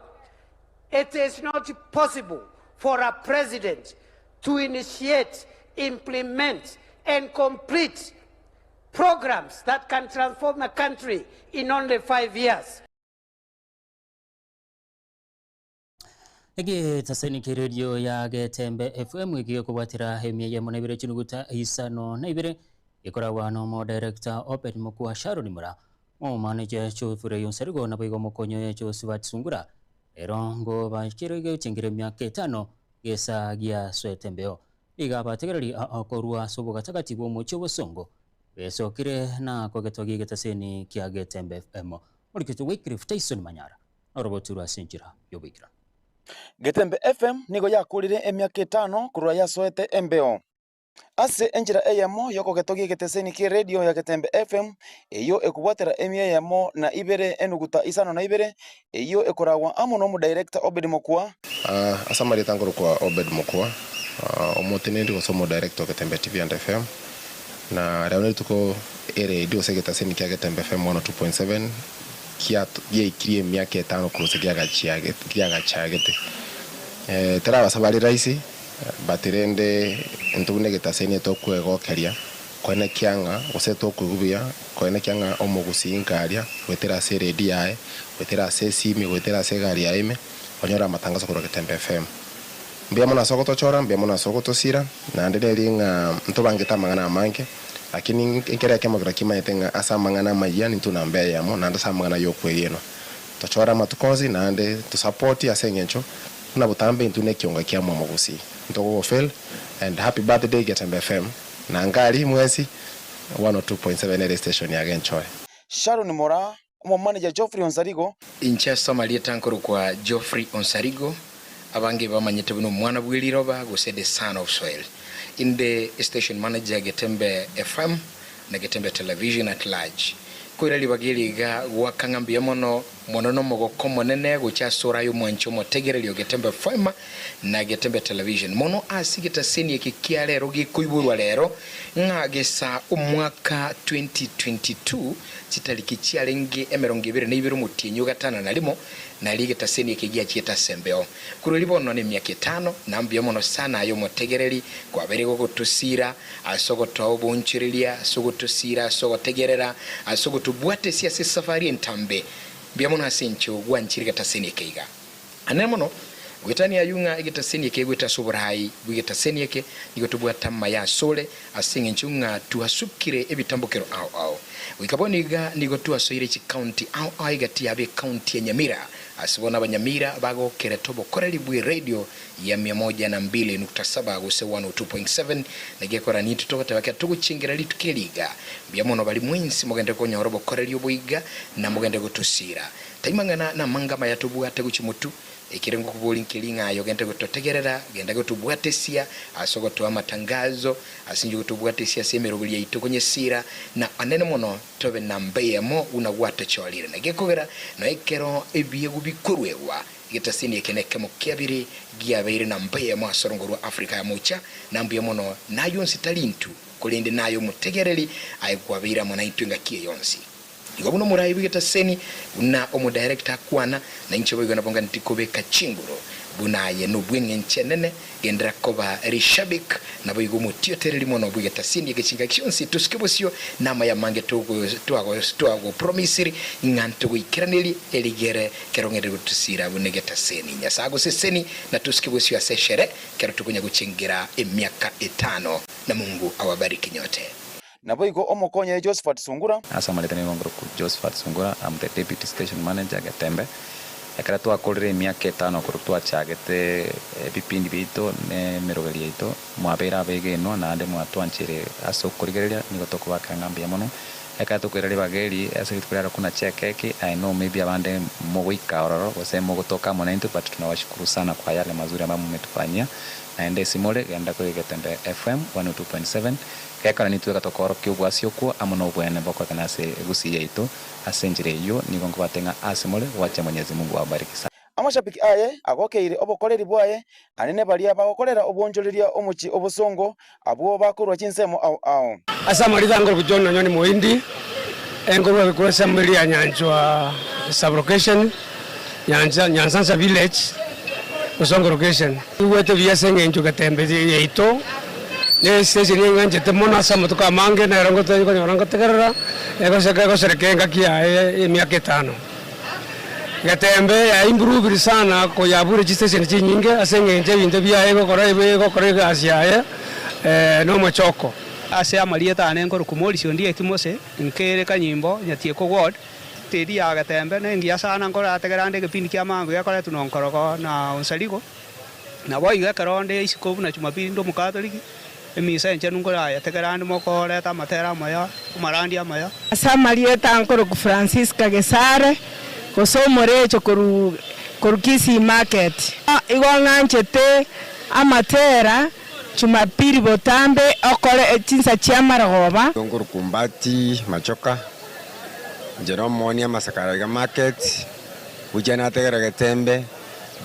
it is not possible for a president to initiate, implement and complete programs that can transform a country in only five years. Egetaseni kia radio ya Getembe FM egekobwatera emia eyemo na ibere chinuguta isano na ibere gekoragwa na omo director Obed Mokua Sharon Mura omo manager Geoffrey Onsarigo naboigo omokonyo Josephat Sungura ero ngo bakire gechengire emiaka etano gesa gia swete embeo. Niga abategereri korwa ase obogatagati bwa omochie obosongo Besokire na kogetwa gi'egetaseni kia Getembe FM. Morikete Wycliffe Tyson Manyara noroboti rwa ase enchera y'oboikeranu. Getembe FM nigo yakorire emiaka etano korwa yasoete embeo. Ase enchera eyemo y'okogetogia egeteseni ki'eredio ya Getembe FM, eyio ekobwatera emia eyemo na ibere enuguta isano na ibere, eyio ekoragwa amo n'omodirector Obed Mokua. Ase amarieta nkorokwa Obed Mokua, omoteneneri gose omodirector o Getembe TV and FM, na rero nerituko eredio gose egetaseni kia Getembe FM 102.7 giaikirie emiaka etano korwa ase kiagachagete. Terabasa bare rahisi but rende intwe buna egetaseni etokwegokeria koenekia ng'a gose tokoigwa buya koenekia ng'a omogusii nkaria goetera ase eredio yaye, goetera ase esimi, goetera ase egari yaye ime, onyore amatangaso korwa Getembe FM. Mbuya mono ase ogotochora, mbuya mono ase ogotosira, naende neri ng'a ntobangete amang'ana amange, lakini nkere ekemo kero kimanyete ng'a ase amang'ana amayia nintwe namba eyemo, naende ase amang'ana y'okwegenwa. Tochore amatuko onsi naende tosapoti ase eng'encho buna botambe intwe nekionga kia mwamo gusii. Ntogogofail and happy birthday Getembe FM na ngari mwensi 102.7 ere station ya Genchore. Sharon Moraa, Omomanager Geoffrey Onsarigo. Inche ase amarieta nkorokwa Geoffrey Onsarigo, abange bamanyete buna omwana bwe riroba gose the son of soil. Inde station manager Getembe FM na Getembe Television at large. Koira ribaga eri iga goaka ng'a mbuya mono mono nomogoko omonene gocha ase ore aye omwanchi omotegereri o Getembe FM na Getembe Television mono ase egetaseni eke kia rero gekoiborwa rero ng'a gesa omwaka 2022 Chitariki chiarenge emerongo ebere na ibere omotienyi o gatano na rimo, nario egetaseni eke giachiete ase embeo. Korwa erio bono nemiaka etano, na mbuya mono sana aye omotegereri, kwabeire gogotosiira ase ogotoa oboonchoreria, ase ogotosiira ase ogotegerera, ase ogotobwatesia ase esafari entambe. Mbuya mono ase inche gwanchire egetaseni eke iga. Anene mono, goetania ayio ng'a egetaseni eke egoeta ase oboraai bw'egetaseni eke, nigo tobwate amaya asore, ase engencho ng'a twasukire ebitambokero ao ao. Goika bono iga nigo twasoire chikaunti ao ao egati yabo ekaunti ya Nyamira, ase bono abanyamira bagokerete obokoreri bw'eradio ya mia moja na mbili nukta saba gose 102.7, naki ekora nintwe togoteba ekero togochengera rituko eri iga, mbuya mono baria mwensi mogende konyora obokoreri obo iga na mogende gotosiira. Tai mang'ana namange amaya tobwate gochia motwe, ekere ngokoboria nkeri ng'a aye ogende gototegerera, genda gotobwatesia ase ogotoa amatangazo, ase inche gotobwatesia ase emeroberi yaito konyesiira, na anene mono tobe namba eyemo buna gwatochorire. Naki gekogera nonya ekero ebiegwa bikoruegwa, egetasini eke nekemo kiabere giabeire namba eyemo ase orongo rwa Africa ya Mocha, na mbuya mono naye onsi tari intwe, korende naye omotegereri, aye kwabeire amo naintwe engaki eye yonsi. Igo buna omorai bw'egetaseni, buna omodirector akwana, na inche boigo nabo nganeti kobeka chinguru buna aye nobw'eng'encho enene, genderera koba rishabik, naboigo omotiotereri mono bw'egetaseni eke chingaki chionsi tosuke bosio namaya amange twagopromisiri ng'a ntogoikeranerie erigere kero ng'ende gotosira buna egetaseni. Nyasae agoseseni na tosuke bosio ase eshere kero tokonya gochengera emiaka etano na Mungu awabariki nyote. Naboigo omokonyaye Josephat Sungura. Ase amarieta nigo nkorokwa Josephat Sungura, I'm the deputy station manager Getembe. Ekero twakorire emiaka etano korwa twachagete ebipindi biaito na emeroberi yaito, mwabeire abegenwa naende mwatwancheire ase okorigereria, nigo tokobakera ng'a mbuya mono. Ekero tokoira ribaga eri ase rituko riaro kuna chiekeki, I know maybe abande mogoika ororo gose mogotoka amo naintwe but tunawashukuru sana kwa yale mazuri ambayo mumetufanyia. Naende ase more, genda kore Getembe FM 102.7. Gekora nitwe tokoorokia obwasi okwo amo nobwene bokorekana ase egusii yaito. Ase enchera eyio nigo nkobate ng'a ase more gwacha Mwenyezi Mungu ababariki sana. Amashabiki aye agokeire obokoreri bwaye, anene baria bagokorera obwonchoreria omochie obosongo, abwo bakorwa chinsemo ao ao. Ase amarieta a John Onyoni Moindi, enkorwa korwa assembly ya Nyanchwa sub-location, Nyancha Nyansansa village, Bosongo location. Igwete buya ase eng'encho Getembe yaito ne estation eng'anchete mono ase amatuko amange nero ngotonyora ngotegerera egoseka egoserekea engaki yaye emiaka etano. Getembe ya improved sana koyabure chistation chinyinge ase eng'encho ebinto biaye egokora egokora egasi yaye na omochoko. Ase amarieta ane nkorokwa Morris Ondieki Mose, nkere Kanyimbo, Nyatieko Ward. Teri ya Getembe nengiya sana nkorategere ande egepindi kia mambia gekoretwa nonkorogo na onsarigo. Naboigo ekero onde isiko buna Jumapili inde omokatoliki, Emisa enchenu nkorayetegere ande mokoreta amatera amaya, amarandia amaya. Ase amarieta nkorokwa Francisca Gesare, gose omorecho korwa korwa Kisii Market. Igo ng'anchete amatera Jumapili botambe okore chinsa chi'amarogoba. Nkorokwa Mbati Machoka, inche nomoonia amasakara iga market, gochia nategera getembe,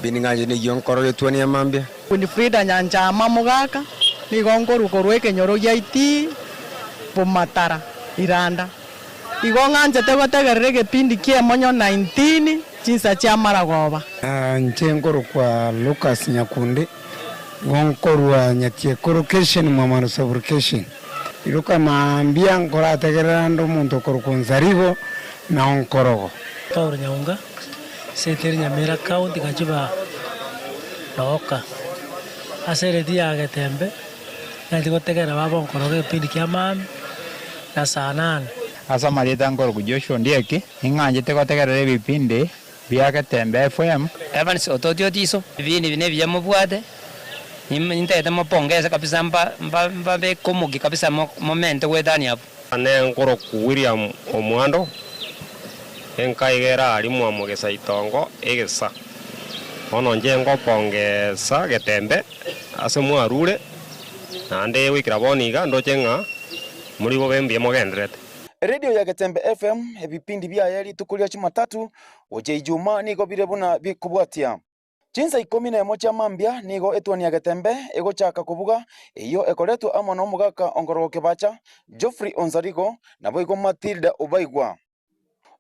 bindi ng'anchete neyio nkorora etuoni ya mambia. Winifrida Nyanchama Mogaka, nigo nkorwa korwa ekenyoro giaiti Bomatara, Iranda. Igo ng'anchete gotegerera egepindi ki'emonyo 19 chinsa chi'amaragoba. Inche nkorokwa Lucas Nyakundi, igo nkorwa Nyatieko location, Mwamano sub-location. Iroka mambia nkorategerera ande omonto okorokwa Onsarigo na Onkorogo. Paul Nyaunga, Ase Nyamira County Gachuba Nooka, ase ereti ya Getembe, nachi gotegerera baba onkorogo egepindi kia maambia na saa nane. Ase amarieta nkorokwa Joshua Ondieki, ning'anchete gotegerera ebipindi bia Getembe FM. Evans Ototi Otiso, Ebipindi ebi nebiya mobwate, nintagete mopongese kabisa mba mba mbabeke omokia kabisa momente goetania abwo. Ane nkorokwa William Omwando, enka iga ere aria mwamogesa itongo egesa. Bono inche ngopongesa getembe ase mwarure, naende goikera bono iga ndoche ng'a mori bobe mbuya mogendererete. Eredio ya Getembe FM, ebipindi biaye rituko ria Jumatatu gochia Ijumaa nigo bire buna bikobwatia. Chinsa ikomi nemo chia mambia nigo etuoni ya Getembe egochaka kobuga, eyio ekoretwa amo nomogaka Ongorogo Kebacha, Geoffrey Onsarigo, naboigo Matilda Obaigwa.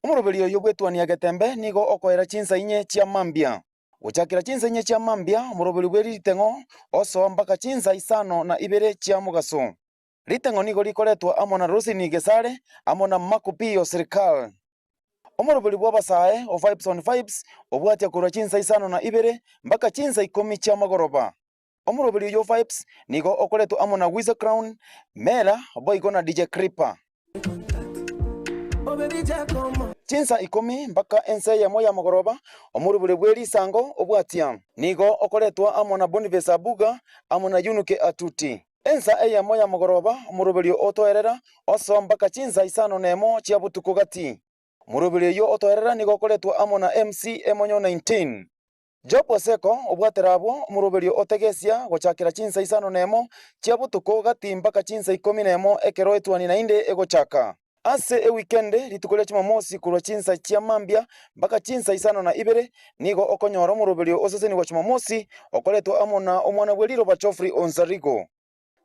Omoroberi oyio bw'etuoni ya Getembe nigo okoera chinsa inye chia mambia. Gochakera chinsa inye chia mambia omoroberi bwe riteng'o osoa mpaka chinsa isano na ibere chia mogaso. Riteng'o nigo rikoretwa amo na Roselyn Gesare amo na Marco P Osirkal. Omoroberi bw'abasae o Vibes on Vibes obwatia korwa chinsa isano na ibere mpaka chinsa ikomi chi'amagoroba. Omoroberi oyio o Vibes nigo okoretwa amo na Weasel Crown, Mela boigo na DJ Creeper. Chinsa ikomi mpaka ensa eyemo y'amagoroba, omoroberi bwe risango obwatia nigo okoretwa amo na Boniface Abuga amo na Yunuke Atuti. Ensa eyemo y'amagoroba omoroberio otoerera osoa mpaka chinsa isano nemo chia botuko gati. Omoroberio oyio otoerera nigo okoretwa amo na MC Emonyo 19. Job Oseko obwatera abwo omoroberio otegesia gochakera chinsa isano nemo chia botuko gati mpaka chinsa ikomi nemo ekero etuani naende egochaka. Ase ewikende, rituko ria Chumamosi korwa chinsa chia mambia mpaka chinsa isano na ibere, nigo okonyora omoroberio osesenigwa Chumamosi okoretwa amo na omwana bwe riroba Geoffrey Onsarigo.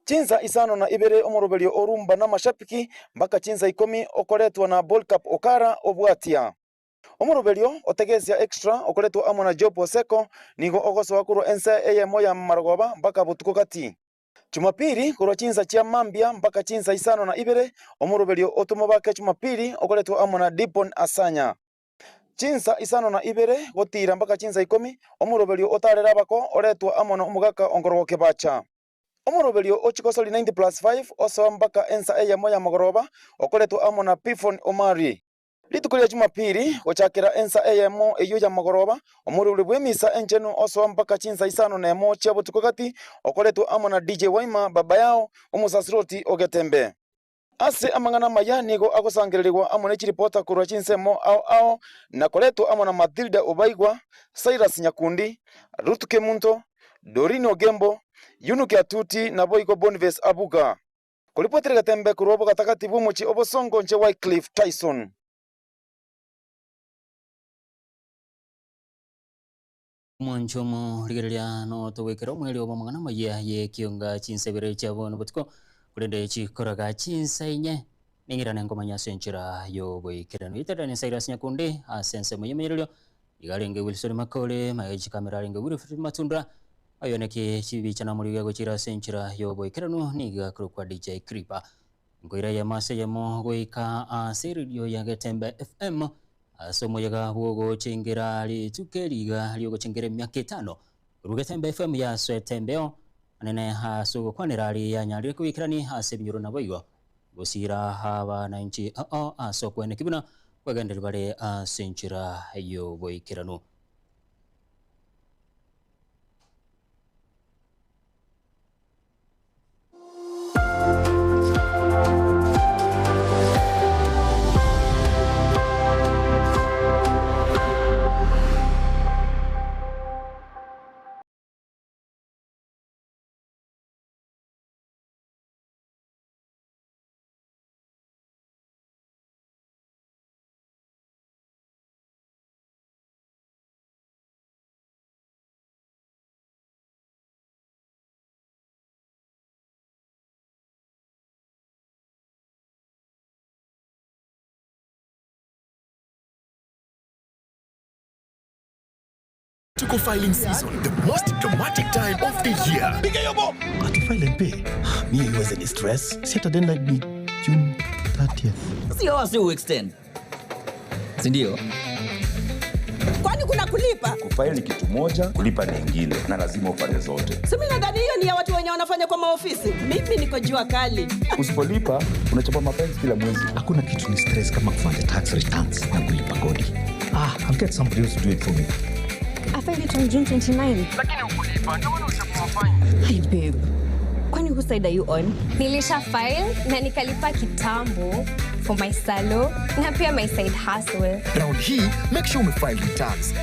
Chinsa isano na ibere omoroberio o Rumba n'amashabiki mpaka chinsa ikomi okoretwa na Bolcap Okara obwatia. Omoroberio otegesia Extra okoretwa amo na Job Oseko nigo ogosoa korwa ense eyemo ya marogoba mpaka botuko gati. Chumapiri, korwa chinsa chia mambia mpaka chinsa isano na ibere, omoroberio otomobake Chumapiri okoretwa amo na Dipon Asanya. Chinsa isano na ibere gotiira mpaka chinsa ikomi, omoroberio otarere abako oretwa amo na omogaka Ongorogo Kebacha. Omoroberio o Chikosori 90+5 osoa mpaka ensa eyemo ya mogoroba okoretwa amo na Pifon Omari. Rituko ria Jumapili, gochakera ensa eyemo eyio ya mogoroba, omoruri bw'emisa enchenu osoa mpaka chinsa isano nemo chia botuko gati, okoretwe amo na DJ Waima baba yao, omosasiroti o Getembe. Ase amang'ana amaya nigo agosangererigwa amo ne chiripota korwa chinsemo ao ao na koretwa amo na Matilda Obaigwa, Cyrus Nyakundi, Ruth Kemunto, Doreen Ogembo, Yunuke Atuti naboigo Boniface Abuga. Koripotera Getembe korwa obogatagati bw'omochie obosongo inche Wycliffe Tyson. Omwancho omorigereria notogwekera omweri obo amang'ana amayia y'ekionga chinsa ibere chia bono botuko, korende chikoraga chinsa inye ning'irane nkomanya ase enchera y'oboikeranu. Iterera ne Cyrus Nyakundi ase ensemo y'emeyererio, iga arenge Wilson Makore, magega chikamera arenge Wilfred Matunda, Oyo naki chibicha namorigia gochira ase enchera y'oboikeranu nigo akorokwa DJ Creeper. Nkoira eyemo ase eyemo goika ase eredio ya Getembe FM ase omoyega bw'ogochengera rituko eri iga ri'ogochengera emiaka etano korwa Getembe FM yasoete embeo anene ase ogokwanera aria yanyarire koikerani ase ebinyoro naboigo gosira abananchi ao ase okweneki buna kwegenderia bare ase enchera y'oboikeranu. Tuko filing season, the most dramatic time of the year. Piga hiyo bob. Ati file and pay. Mi haiwezi ni stress. Si hata deadline ni June 30th. Sio wasi uextend, sindio? Kwani kuna kulipa? Kufaili ni kitu moja, kulipa ni ingine, na lazima ufanye zote. Si mimi nadhani hiyo ni ya watu wenye wanafanya kwa maofisi. Mimi niko jua kali. Usipolipa unachapa mapenzi kila mwezi. Hakuna kitu ni stress kama kufanya tax returns na kulipa kodi. Ah, I'll get somebody else to do it for me. I filed it on June 29. Lakini ukulipa ndio maana uchapa fine. Hi babe. Kwani whose side are you on? Nilisha file na nikalipa kitambo for my salo na pia my side hustle. Round hii, make sure umefile returns.